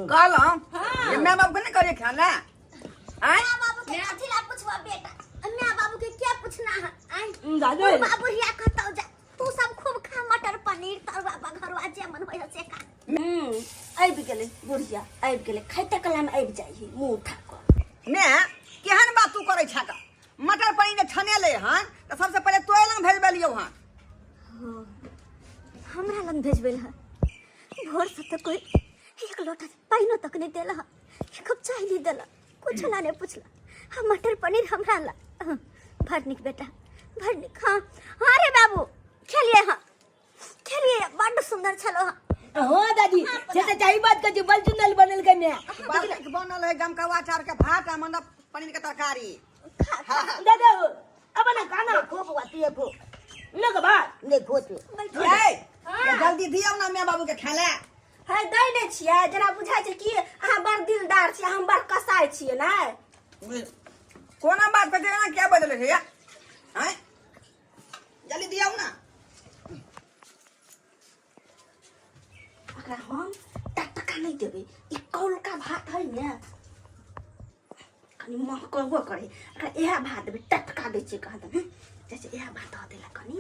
कहलहुँ जे माय बाप के नहि करिए खाय लए आँय माय बाबू के कथी ला पूछबा बेटा माय बाबू के क्या पूछना है आय दादी बुढ़वा बुढ़िया कहतौ जा तू सब खूब खा मटर पनीर तरुआ बघरुआ जे मन होय से खा। आबि गेलै बुढ़िया आबि गेलै खाइते कलामे आबि जाइ है मुँह उठा कऽ। ने केहन बात तू करै छह मटर पनीर जे छनेलै हन तऽ सबसे पहिले तोरे लग भेजबेलियौ हन। हाँ, हमरा लग भेजबेल हन। भोर से तो कोई एक लोटा पानिओ तक नहीं देला हन, एक कप चाय नहीं देला, कुछ ना नहीं पूछला। हाँ मटर पनीर हमरा ला। हाँ, भर निक बेटा भर निक। हाँ हाँ रे बाबू खेलिए। हाँ खेलिए, बड्ड सुंदर छलो। हाँ हाँ दादी से तऽ सही बात कहै छी, बड़ सुंदर बनल के मैं। बड़ नीक बनल है गमकौआ चाउर के भात आ मतलब पनीर के तरकारी। खा खा। दादा अब ना खाना देखो बौआ तू देखो न के बात देखो तू बैठो। ए, ये जल्दी दियौ ना माय बाबू के खाय ला। है दै नै छियै, जरा बुझाइ छै कि अहाँ बड़ दिलदार छियै, हम बड़ कसाई छियै नै। कोना बात कहै छै, एना किया बदलै छै या आँय जल्दी दियौ ना। एकरा हम टटका नहि देबै, ई कौलका भात है ने, कनि महकबो करे, एकरा इएह भात देबै, टटका दै छियै कहाँ दन जैसे इएह भात दऽ देला कनि।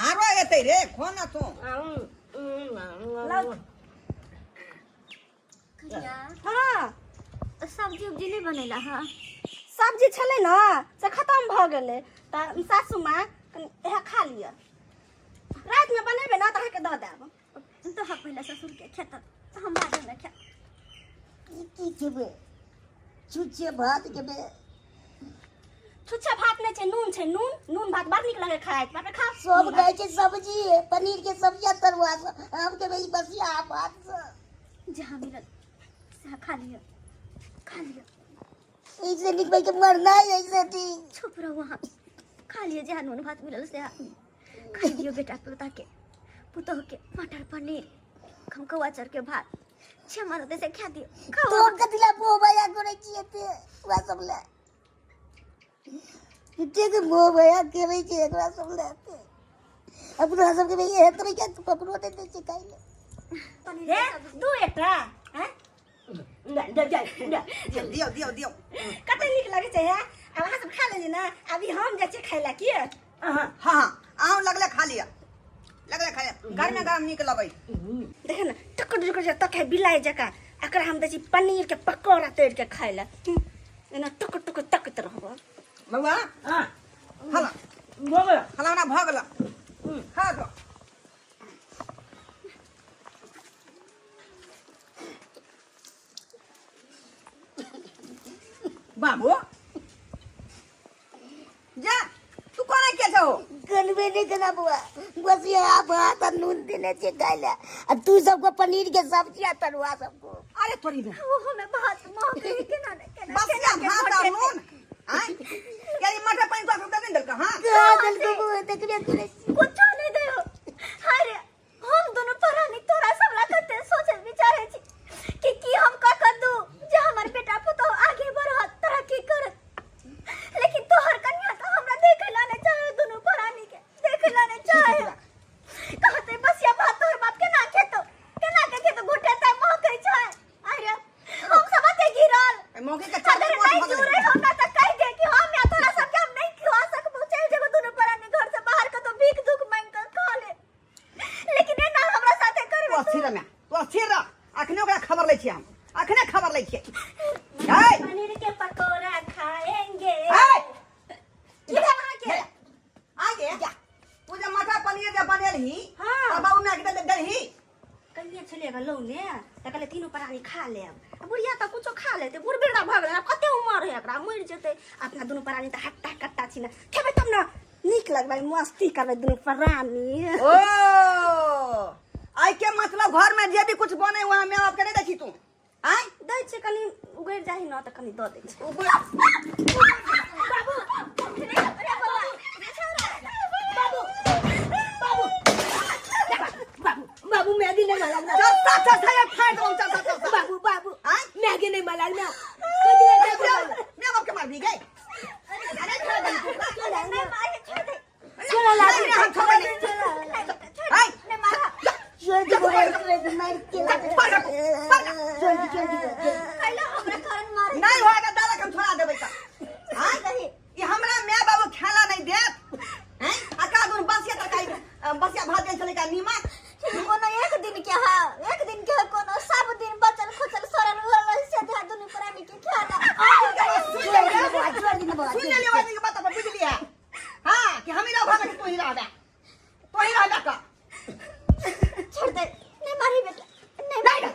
आरो एतै रे खो ना तू। कनिया हाँ सब्जी उब्जी नहीं बनेला? हाँ सब्जी छलै ने से खतम भऽ गेलै, तऽ सासू माँ कनि इएह खा लिअ, रातिमे बनेबै ने तऽ अहाँके दऽ देब। तो हम पहले ससुर के खेत तो हम बाद में खेब। ई की खेबै? छुच्छे भात खेबै? छुच्छा भात नहि छै, नून छै, नून नून भात बड़ नीक लगै खाय बाप रे, खा। सब खाइ छै सब्जी, पनीर के सब्जी आ तरुआ सब, हम खेबै ई बसिया भात सब। जहाँ मिलल सएह खा लिअ, खा लिअ। ऐसे नीक भाई के मरना है ऐसे ठीक। चुप रहो वहाँ, खा लिअ जहाँ नून भात मिलल सएह खा लिअ। बेटा पोता के पुतोह के मटर पनीर खमकौआ चर के भात क्षमा रहतै से खा दियौ, खाओ। तो कथी ला मोह माया करै छियै ते ओकरा सब लए? एतेक मोह माया करै छै एकरा सब लए ते। अपना सबके भी एहन तरीका के ककरो नहि दै छै खाइ लए। पनीर हे के सब्जी। दू एकटा हैं दियौ दियौ दियौ। कते नीक लगै छै हे। आब अहाँ सब खा लेली ने, अभी हम जाइ छियै खाय लए की। हाँ हाँ अहूँ लगले खा लिअ, लगले खा लिअ, गरमे गरम नीक लगै। देखे ने टुकुर टुकुर जे तकै बिलाइ जकाँ, एकरा हम दै छी पनीर के पकौड़ा तोड़ि के खाय लए। एना टुकुर टुकुर तकैत रहब। बौआ हला हला भऽ गेल, खा दो। बाबू जा तू कोना के छौ? गनबे नहीं करा बुआ, बस ये आप भात और नून देने छे खाय ले, आ तू सबको पनीर के सब्जी आ तरुआ सबको। अरे तोरी में ओहो में भात महक है, केना ने केना बस केना या के भात आ घोटेतै। नून आय यानी मटर पनीर तो सब दे देलका। हां कहाँ देलको बुआ? देखने करे कुछो नहीं देहो। अरे हम दोनों परानी तोरा सब ला कते सोचे विचारे छी कि की हम का कर दू जे हमर बेटा पुतोह आगे बढ़त, तरक्की करत, लेकिन तोहर कन्या तो हमरा देखे ला नहीं चाहे, दोनों परानी के देखे ला नहीं चाहे। कहते बसिया भात तोहर बाप के ना खेतो, केना के खेतो, घुटेता महकै छै। अरे हम सब अते गिरल ए मौके के चार अगर मोट नहीं भऽ गेलै। जुड़े हो ना तो कह दे कि हम या तोरा सब के हम नहीं खिला सकबो, चल जेबो दोनों परानी घर से बाहर के तो भीख दुख मांग के खा ले, लेकिन एना हमरा साथे तू करबे अस्थिर रह माय, तू अस्थिर रह, अखने ओकरा खबर लै छियै हम, अखने खबर लै छियै। ए पनीर के पकौड़ा खाएंगे। ए की भेल अहाँके? आगे तू जे मटर पनीर जे बनेलही हाँ। तऽ बाबू माय के देलही? कहिए छलियै गे लौने तऽ कहलियै तीनू प्राणी खा लेब, आ बुढ़िया तऽ कुछो खा लेतै, बुढ़ बिरदा भऽ गेलै, आब कते उमर है एकरा, मरि जेतै। अपना दुनू प्राणी तऽ हट्टा कट्टा छी ने, खेबै तब ने नीक लगबै, मस्ती करबै दुनू प्राणी। ओ आइ के मतलब घर में जे भी कुछ बने वहाँ माय बाप के नहीं दै छी तू? आय दै छियै, कनि उगड़ि जाइ ने तऽ कनि दऽ दै छियै। बाबू बाबू बाबू बाबू बाबू मैगी नहीं मला ना। चल चल चल चल फाड़ दो, चल चल चल। बाबू बाबू आय मैगी नहीं मला ना। माय बाप के मार भी गए। सुन लेलियै आदमी के बात अपन बुझलियै हाँ कि हम ही रहब कि तू ही रहबे तू ही रहबे का छोड़ दे नहीं मारी बेटा नहीं मारी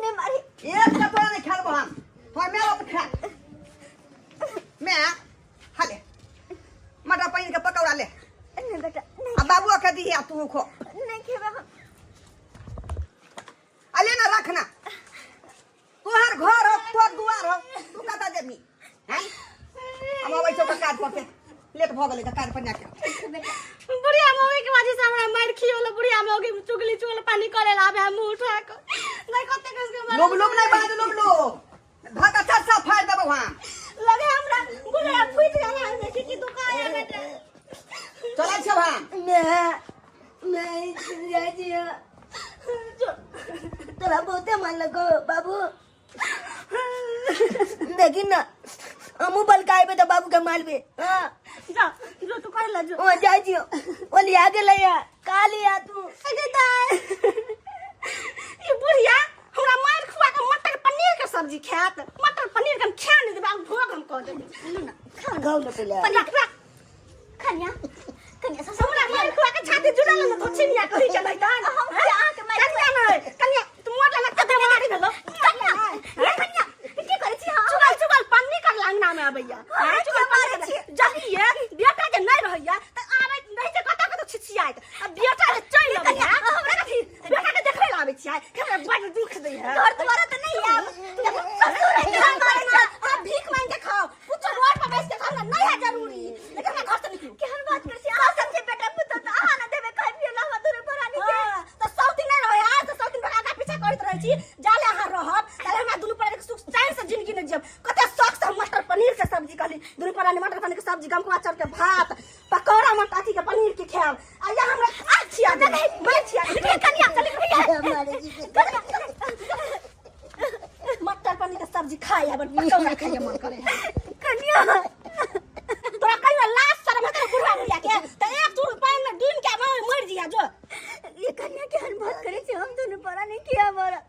नहीं मारी एक का तोरा नहीं खेलबो हम तोरा मैं बाप खा मैं हाले मटर पनीर के पकौड़ा ले नहीं बेटा नहीं आ बाबू के दी आ तू खो नहीं खेबे हम आ ले ना रखना तोहर घर हो तोहर दुआर हो तू कतऽ जेबही हैं हम अबै छौ काज पर से लेट भऽ गेलै तऽ काज पर जाके बुढ़िया मौगी के वजह से हमरा मार खियोलो बुढ़िया मौगी चुगली चुगल पानी करे ला आबे मुंह उठा के नहीं कते कस के मार लोभ लोभ नहीं बाज लोभ लोभ धक अच्छा सा फाड़ देबौ हम लगे हमरा बुढ़िया फूट जाला है देखी की दुकान है बेटा चलै छौ हम मैं मैं जाइ छियै तोरा बहुते मन लगो बाबू देखी ना हमू बलकाएबे तऽ बाबू के मारबे हाँ जा जो तू कर ला जो ओ जाइ छियो ओ लिया के लैया का लिया तू अगे दाय ई बुढ़िया हमरा मार खुआ के मटर पनीर के सब्जी खायत मटर पनीर के हम खा नहीं देबै आब भोग हम कऽ देबै लू ना खा गाउ न पहिले पनीर रख कन्या कन्या ससुर हमरा मार खुआ के छाती जुड़ल न तो छिनिया कही के नहीं दान हम के अहाँके मारि कन्या नहीं कन्या तू मोर लग कते मारी भेलो कन्या ये कन्या की करै छी अहाँ? चुगल चुगल पन्नी कर अंगना में अबैया हाँ, चुगल मारै मारै छी जहिए बेटा जे नहीं रहैया त आबै नहीं छै कत कत छिछियाइत आ बेटा जे चलि अबैया हमरा कथी बेटा के देखै ला आबै छियै हमरा बड़ दुख दै है घर दुआर तऽ नहि आब ससुर है घर मारै छै अहाँ भीख मांगि के खाओ कुछ रोड पर बैस के खाओ हमरा नहीं है जरूरी लेकिन हमरा घर से निकलू केहन बात करै छी अहाँ सबके बेटा पुतोह तऽ अहाँ ने देबै खाय पियै ला हमरा दुनू प्राणी के हाँ, तऽ सौ दिन नहीं रहे आज तऽ सौ दिन आगा पीछा करैत रहै छी जाले अहाँ रहब ताले हमरा दुनू प्राणी के सुख चैन से जिंदगी नहीं जियब कते शौक से हम मटर पनीर के सब्जी कहली दुनू प्राणी मटर पनीर के सब्जी गमकवा चाउर के भात पकौड़ा मटर अथी के पनीर के खायब आ या हमरा आज छिया दे मैं छिया दे कनिया चल भैया मारे जी मटर पनीर के सब्जी खाए है बट पकौड़ा खाए मन करे है कन्या तोरा कहियो लाज शरम हेतौ बुढ़वा बुढ़िया के त एक चूर पानि में डूबि के मर जिया जो ये कन्या केहन बात करै छी हम दुनू प्राणी किया मरब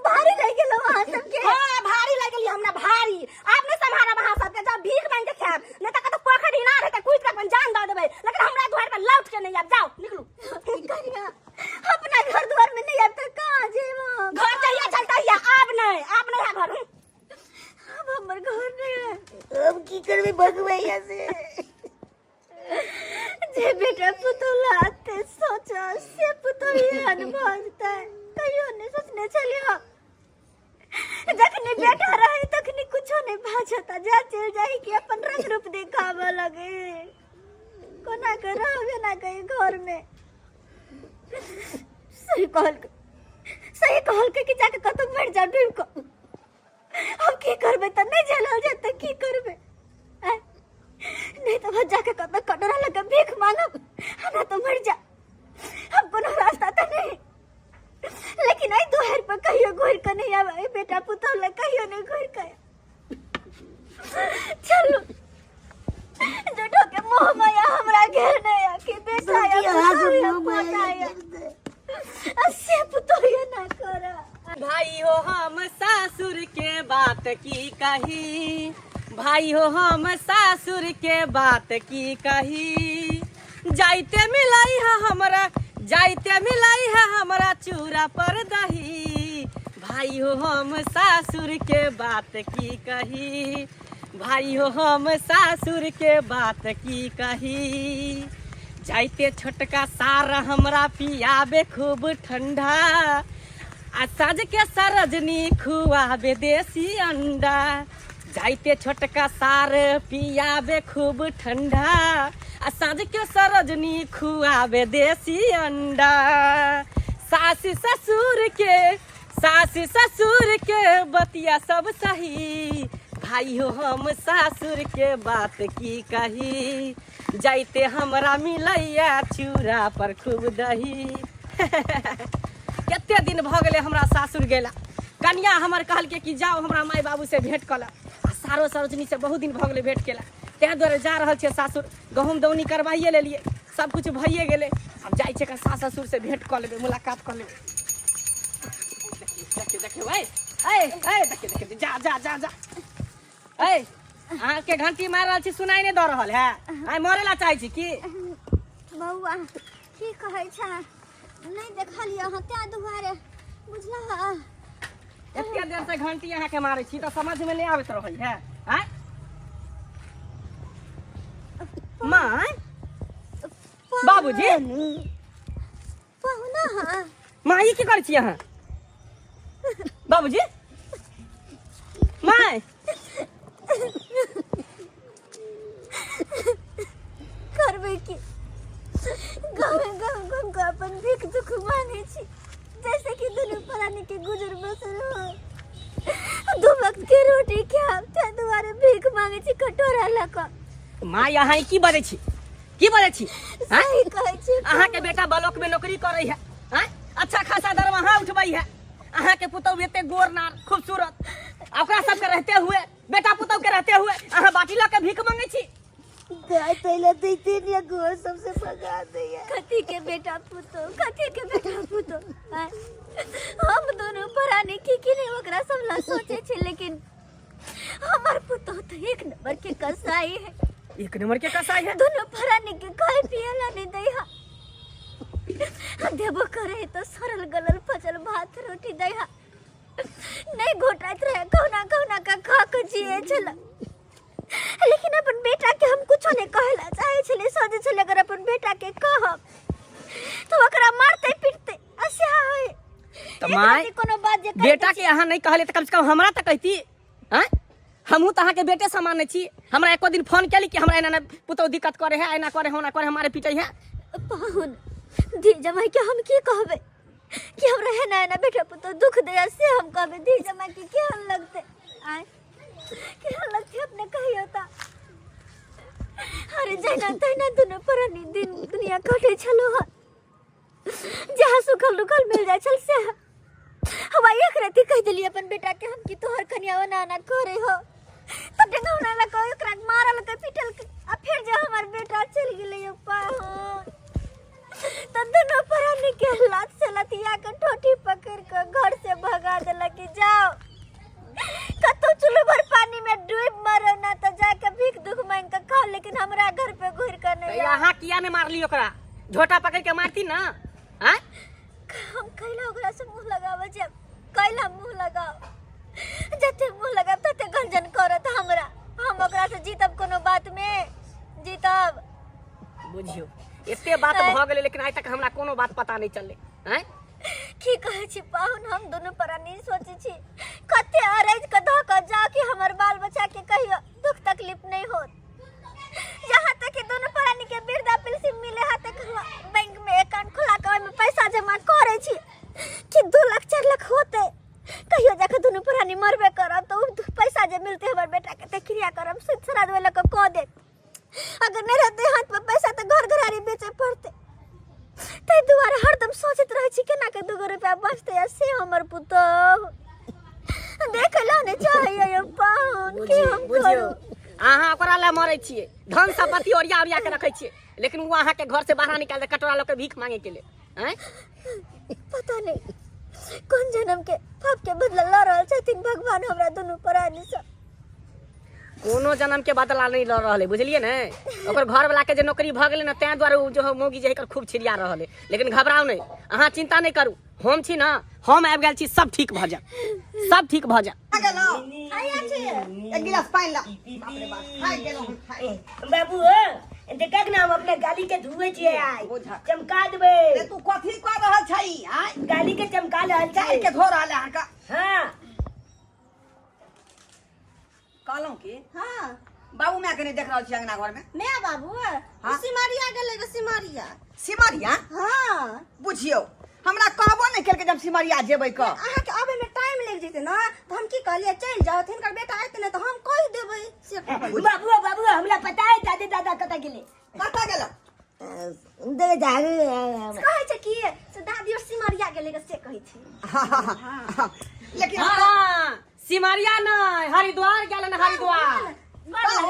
भारी लागि गेलो अहाँ सबके हाँ भारी लागि गेली हमरा भारी आब नहि सम्हारब अहाँ सबके जब भीख मांगि के खायब नहि तऽ कतौ पोखरि इनार हेतै कुदि के अपन जान दऽ देबै लेकिन हमरा दुआरि पर लौट के नहि आयब जाउ निकलू कन्या अपना घर द्वार में नहीं आयब तऽ कहाँ जेब हम? घर जहिया चलता हिया आब नहि आब नहि है घर आब हमर घर नहीं है अब की करबे भगवे यहाँ से जे बेटा पुतोह लाते सोचा से पुतोह एहन भजतै कहियो नहि सोचने छलियै हम। जखनी बेटा रहे तखनी कुछो नहीं भाजता जा चल जाही कि अपन रंग रूप देखाबऽ लगे कोना के रहबे ना कहीं घर में सही कहल सही कहल के कि जाके कतौ मर जा डूब कऽ हम की करबै तऽ नहि झेलल जेतै की करबै आँय? नहीं तो बस जाके कतौ कटोरा लग के भीख मांगब हमरा तो मर जा हम कोनो रास्ता तो नहीं लेकिन एहि दुआरि पर कहियो घुरि कऽ नहीं आब एहि बेटा पुतोह लग कहियो नहीं घुरि कऽ चलू झूठो के मोह माया हमरा घेरने या कि बेटा या सबके हाथ पुतोह या मोह माया पोता या घेर दे। आ से पुतोह या ना करा भाई हो हम सासुर के बात की कही भाई हो हम सासुर के बात की कही जाइते मिलाई है हमरा जाइते मिलाई है हमरा चूरा पर दही भाई हो हम सासुर के बात की कही भाई हो हम सासुर के बात की कही जाइते छोटका सार हमरा पियाबे खूब ठंडा आ साँझ के सरजनी खुआबे देसी अंडा जाइते छोटका सार पियाबे खूब ठंडा आ साँझ के सरजनी खुआबे देसी अंडा सास ससुर के सास ससुर के बतिया सब सही भाई हो हम सासुर के बात की कही जाइते हमरा मिलैया चूड़ा पर खूब दही कते दिन भऽ गेलै हमरा सासुर गेला कनिया हमर कहलकै कि जाओ हमरा माय बाबू से भेंट कऽ ले आ सारो सरोजनी से बहुत दिन भऽ गेलै भेंट केला ताहि दुआरे जा रहल छियै सासुर गहूँम दौनी करवाइए लेलियै सब किछु भइए गेलै आब जाइ छियै सास ससुर से भेंट कऽ लेबै मुलाकात कऽ लेबै देखियौ देखियौ ऐ ऐ ऐ देखियौ देखियौ जा जा जा जा ऐ अहाँ के घंटी मार रहल छी सुनाई नहीं दऽ रहल है आइ मरे ला चाहै छी की बौआ की कहै छै नहि देखलियै अहाँ तें दुआरे बुझलह एते देर से घंटी अहाँ के मारै छी तऽ समझ में नहीं आबैत रहै है आँय माँ बाबूजी पहुना हाँ माँ ई की करै छी अहाँ बाबूजी माँ करबै की गाँव गाँव घूम कऽ अपन भीख दुख मांगे छी जैसे कि दुनू प्राणी के गुजर बसर हो दू वक्त के रोटी खायब ताहि दुआरे भीख मांगे छी कटोरा लऽ कऽ माँ अहाँ ई की बजै छी की बजै छी आँय? सही कहै छी अहाँ के बेटा ब्लॉक में नौकरी करै है आँय? अच्छा खासा दरमाहा उठबै है अहाँ के पुतहु एते गोर नार खूबसूरत आ ओकरा सबके रहते हुए बेटा पुतहु के रहते हुए अहाँ बाटी लऽ के भीख मांगे छी गाय पहले देते नहीं गोर सबसे भगा दिया कथी के बेटा पुतो कथी के बेटा पुतो आय, हम दोनों प्राणी की की नहीं ओकरा सब ला सोचे छे लेकिन हमार पुतो तो एक नंबर के कसाई है एक नंबर के कसाई है दोनों प्राणी के खाए पिए ला नहीं दे हा देबो करे तो सरल गलल फचल भात रोटी दे हा नहीं घोटाइत रहे कहुना कहुना का खा के जिए छला लेकिन अपन बेटा के हम कुछो नहीं कहेला चाहे छले सोचे छले अगर अपन बेटा के कहब तो ओकरा मारते पीटते ऐसे होए तऽ एक माय राति कोनो बात जे कहि बेटा के अहाँ नहीं कहले तऽ कम से कम हमरा तऽ कहती आँय हमहूँ तऽ अहाँके बेटे समान छी हमरा एको दिन फोन केली कि हमरा एना एना पुतहु दिक्कत करे है एना करे है ओना करे है मारे पीटे है पाहुन धी जमाई के हम की कहबे कि हमरा एना एना बेटा पुतहु दुख दे से हम कहबे धी जमाई के केहन लगते आय केहन लगते अपने कहियो ता अरे जहिना तहिना दुनू प्राणी दिन दुनिया कटे छलो हन जहाँ सुखल रुखल मिल जाए छल से हम एक राति कह दिली अपन बेटा के हम कि तोहर कनिया ओना ओना करे हो तो डेंगौना ला कह ओकरा मारल के पीटल के आ फिर जे हमर बेटा चल गेलै यो पाहुन तो दोनों प्राणी के लात से लतिया के ठोठी पकड़ के घर से भगा देलक कि जाओ कतौ चुल्लू भर पानी में डूब मरो ना तो जाके भीख दुख मांग के खाओ लेकिन हमरा घर पे घुर के नहीं आओ। अहाँ किया नहीं मारली ओकरा झोटा पकड़ के मारती ना आँय हम कैला ओकरा से मुंह लगावे जब कैला मुंह लगाओ जते मुंह लगाब तते गंजन करत हमरा हम ओकरा से जीतब कोनो बात में जीतब बुझियो एते बात भऽ गेलै लेकिन आइ तक हमरा कोनो बात पता नहीं चललै आँय की कहै छी पाहुन हम दुनू प्राणी सोचै छी कते अरैज के धऽ कऽ जाउ कि हमर बाल बच्चा के कहियो दुख तकलीफ नहीं होत यहाँ तक कि दुनू प्राणी के वृद्धा पेंशन मिले हा तक हम बैंक में अकाउंट खोला के ओहिमे पैसा जमा करै छी कि 2 लाख 4 लाख होते कहियो जाके दुनू प्राणी मरबे करब तऽ उ पैसा जे मिलते हमर बेटा के तऽ क्रिया करम सुध श्राद्ध वाला के कऽ देत अगर नहीं रहते हाथ में पैसा तऽ घर घरारी बेचे पड़ते ताहि दुआरे हरदम सोचैत रहै छी केना के दूगो रुपया बचतै आ से हमर पुतोह देख लो ने चाहिए यो पाहुन की हम बुझियो करू अहाँ ओकरा लए मरै छियै धन संपत्ति ओरिया ओरिया के रखै छियै लेकिन ओ अहाँके घर से बाहर निकाल दे कटोरा लऽ के भीख मांगे के लेल आँय पता नहीं कौन जन्म के पाप के बदला ल रहल छथिन भगवान हमरा दुनू प्राणी से कोनो जन्म के बदला नहीं लऽ रहल है बुझलियै ने ओकर घर वाला के जे नौकरी भऽ गेलै ने ताहि दुआरे ओ जो है मौगी जे है एकर खूब छिड़िया रहल है लेकिन घबराउ नहि अहाँ चिंता नहि करू हम छी ने हम आबि गेल छी सब ठीक भऽ जायत सब ठीक भऽ जायत आ गेलहुँ एक गिलास पानि ला बाप रे बाप थाकि गेलहुँ हम थाकि बाबू हो देखक ना हम अपना गाली के धुए छियै आइ बोझा। चमका देबै रे तू कथी कऽ रहल छही आँय गाली के चमका रहल चाय छै के धो रहल है अहाँके हाँ कहलहुँ की हाँ बाबू माय के नहि देख रहल छी अंगना घर में मैं बाबू हाँ? सिमरिया गेलै रे सिमरिया सिमरिया हाँ बुझियौ हमरा कहबो नहि केलकै जे हम सिमरिया जेबै कऽ अहाँके आबै में टाइम लागि जेतै ने तऽ हम की कहलियै चलि जाउ हिनकर बेटा एतै ने तऽ हम कहि देबै से कहलियै। बाबू बाबू हमरा पता है दादी दादा कतऽ गेलै कतऽ गेलौ दे जागे कहै छै कि से दादी और सिमरिया गेलै रे से कहै छै लेकिन हाँ सिमरिया नहीं हरिद्वार गेल ने हरिद्वार आबू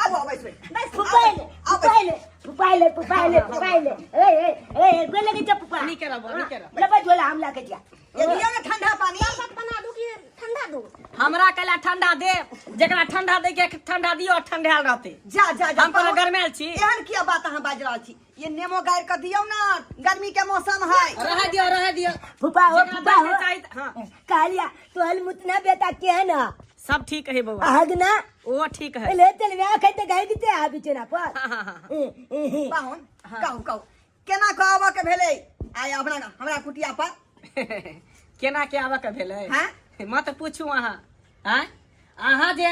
आबू बैसबै फुपाइले फुपाइले फुपाइले फुपाइले फुपाइले ए ए ए गोले लगे जा फुपा नीके रहबो, नीके रहबो। लबा झोला हम लाके जा ये दियौ ने ठंडा पानी बना दू कि ठंडा ठंडा दू। हमरा कैला ठंडा दे, जेकरा ठंडा दे के ठंडा दियो, ठंडायल रहते। जा जा जा। हम कोनो गरमायल छी? एहन किया बात अहाँ बाजि रहल छी? ये नेमो गारि के दियौ ना, गर्मी के मौसम है। रह दियो, रह दियो। फूफा हो, जेकरा फूफा दै के हो। चाही त- हाँ। कहलिया तोहल मुतना बेटा केहन है? सब ठीक है बउआ। अहगना? ओ ठीक है। ले चल वे खाते गाय देते आ बिचना पर। हाँ, हाँ, हाँ। ए, ए, ए। पाहुन, कहू कहू केना कहब के भेलै आइ अपना हमरा कुटिया पर? केना के आबऽ के भेलै? हाँ? मत पूछू अहाँ। आँय, अहाँ जे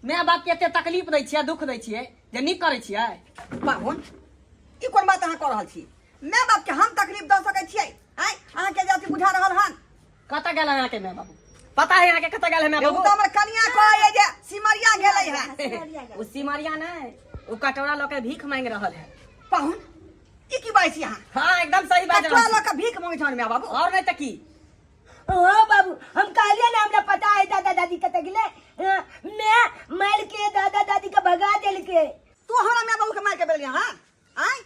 माय बाप के एते तकलीफ दै छियै, दुख दै छियै, जे नीक करै छियै? पाहुन, ई कोन बात अहाँ कऽ रहल छी? माय बाप के हम तकलीफ दऽ सकै छियै? आँय, अहाँके जे अथी बुझा रहल हन। कतऽ गेल अहाँके माय बाबू? पता है अहाँके कतऽ गेल है माय एगो बाबू? तऽ हमर कनिया कहै जे सिमरिया गेलै है। ओ सिमरिया नहि, ओ कटोरा लऽ के भीख मांगि रहल है। पाहुन, ई की बाजै छी अहाँ? हाँ, एकदम सही बात। कटोरा लऽ कऽ भीख मांगै छहन माय बाबू? और नहीं तऽ की। ओ बाबू, हम कहलिए ना, हमरा पता है दादा दादी कतऽ गेलै। मैं मार के दादा दादी के भगा देलके। तू हमरा माय बाबू के मार के बेलिया? हाँ, आँय,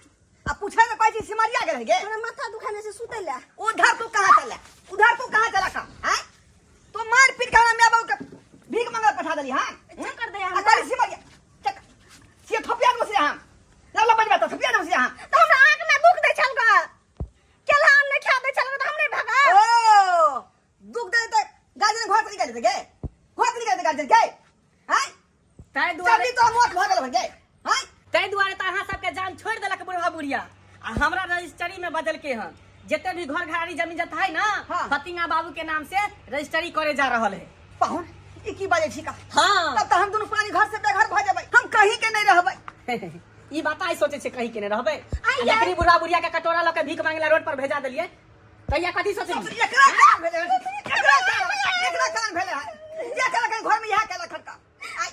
आ पूछे में कहै छी सिमरिया गेलै गे। हमरा माथा दुखाने से सुतै ला। उधर तू कहाँ चला, उधर तू कहाँ चला का? आँय, तू मार पीट के हमरा माय बाबू के भीख मांगे पठा देली। हाँ, चक्कर दे आ हमरा। कहली सिमरिया चक से थपिया न हम लव लव बजबा त थपिया न हम। तो हमरा आँख में दुख दै छल ग, केला आम नहीं खा दै छल ग, तऽ हमरे भगा। ओ दुख दे त गार्जियन घर से निकाल दे गे, घर से निकाल दे गार्जियन के। आँय, ताहि दुआरे चली तो मौत भऽ गेल गे। आँय, ताहि दुआरे तऽ अहाँ सबके जान छोड़ि देलक बुढ़वा बुढ़िया आ हमरा रजिस्ट्री में बदलके हन। जते भी घर घरारी जमीन जथा है ना, हाँ। फतिंगा बाबू के नाम से रजिस्ट्री करे जा रहल है। पाहुन, ई की बाजै छी का? हाँ। तब तऽ हम दुनू प्राणी घर से बेघर भऽ जेबै, हम कहीं के नहीं रहबै। ई बात आइ सोचे छै कहीं के नहीं रहबै? आइ आ जखनी बुढ़ा बुढ़िया के कटोरा लऽ के भीख मांगे ला रोड पर भेजा देलियै, तहिया कथी सोचे? एकरा कान भेलै हन, एकरा कान, एकरा कान भेलै हन। जे केलक हन घर में इएह केलक हन का। आइ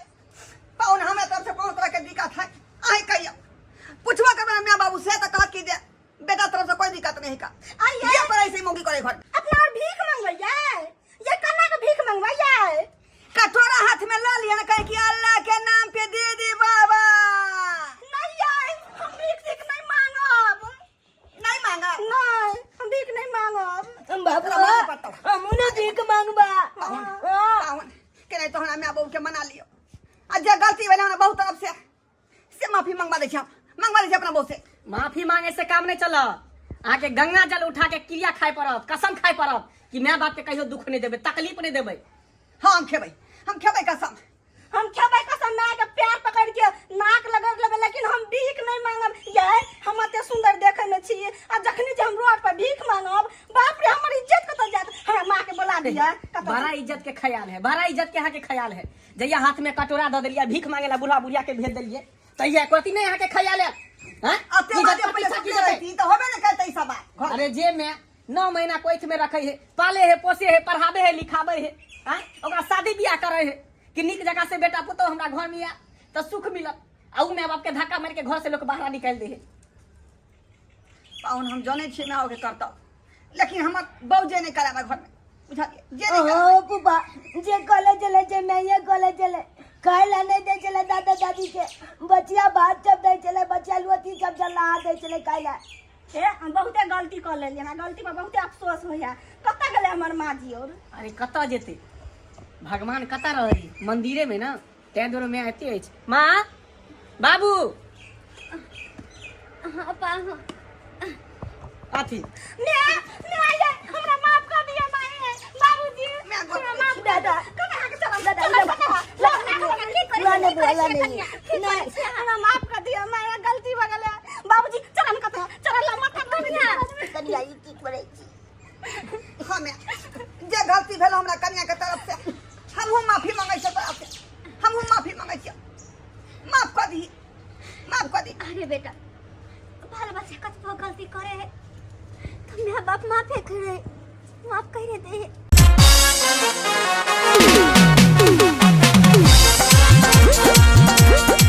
पाहुन, हमरा तरफ से कोनो तरह के दिक्कत है आइ कहियो? पुछबो करबै माय बाबू से तऽ कहत कि जे बेटा तरफ से कोई दिक्कत नहीं का। आइ ये पर ऐसे मौगी करे घर। अपना और भीख मंगवैया? ये कन्ना के भीख मंगवैया? कटोरा हाथ में ल लिया, कहे कि अल्लाह के नाम पे दे दे बाबा। नहीं यार, हम भीख सीख नहीं मांगब। नहीं मांगा? नहीं, हम भीख नहीं मांगब। बाबू, तोरा मांगे पड़तौ। हमू ना भीख मांगबा। पाहुन, हाँ। पाहुन के नहीं तो हमरा माय बाबू के मना लियो आ जे गलती भेलै हमरा बहुत तरफ से माफी मंगवा दै छी, हम मंगवा दै छी अपना बहू से। माफी मांगे से काम नहीं चलत, अहाँके गंगा जल उठा के क्रिया खाय पड़त, कसम खाय पड़त कि माय बाप के कहियो दुख नहीं देबै, तकलीफ नहीं देबै। हाँ, हम खेबै, हम खेबै कसम। हम खेबै कसम, माय के पैर पकड़ के नाक लगड़ लेबै, लेकिन हम भीख नहीं मांगब। ये हम एते सुंदर देखे में छी आ जखनी जे हम रोड पर भीख मांगब, बाप रे, हमर इज्जत कतऽ जायत? हमरा माँ के बोला दिया कतऽ। बड़ा इज्जत के ख्याल है, बड़ा इज्जत के अहाँके ख्याल है। जहिया हाथ में कटोरा दऽ देलियै, भीख मांगे ला बुढ़ा बुढ़िया के भेज देलियै, तहिया एको रत्ती नहीं अहाँके ख्याल है? हाँ? अते इज्जत बाते पर पहिले पीछा की सोचने जेतै? रहिती तऽ होबे ने करतै ई सब बात घर। अरे जे में 9 महीना कोइख में रखे है, पाले है, पोसे है, पढ़ाबे है, लिखाबे है, आँय? ओकरा शादी बियाह करे है कि नीक जगह से बेटा पुतोह हमरा घर में आयत तऽ सुख मिलत, आ उ माय बाप के धक्का मारि के घर से लोग बाहर निकालि दे है। पाहुन, हम जानै छियै माय के करतौ, लेकिन हमर बहू जे नहि कराबे घर में, बुझलियै? जे नहि कराबे। ओ फूफा, जे कॉलेज चले जे मैया कॉलेज चले, खाए ला नहीं दे चले दादा दादी के, बचिया भात सब दे चले, बचिया लोटी सब जला दे चले खाए ला। हे, हम बहुते गलती कऽ लेलियै, हमरा गलती पर बहुते अफसोस होइया। कतऽ गेलै हमर माँ जी? और अरे कतऽ जेतै भगवान, कतऽ रहै? मंदिरे में ना, तैं दुआरे माय एते अछि। माँ, बाबू। हाँ पाहुन। अथी माय, माय ये, हमरा माफ कर दिया माय, बाबूजी। माय, हमरा माफ कर दादा। कना अहाँके चरण, दादा, चरण दादा। कना, लऽ, की करै ला छी, ने की बुआ, करै ला छी ने। कनिया? की करै छी अहाँ? हमरा माफ कर दिया माय, गलती भऽ गेलै। बाबूजी, चरण कतऽ? चरण ला माथा कनिया। कनिया, ई की करै छी? हमे जे गलती भेल हमरा कन्या के तरफ से, हमहूँ माफी मांगै छियै तोरा से, हमहूँ माफी मांगै छियै, माफ कऽ दही, माफ कऽ दही। अरे बेटा, बाल बच्चा कतबो गलती करे है तो मेरा बाप माफे करे, माफ करे दे।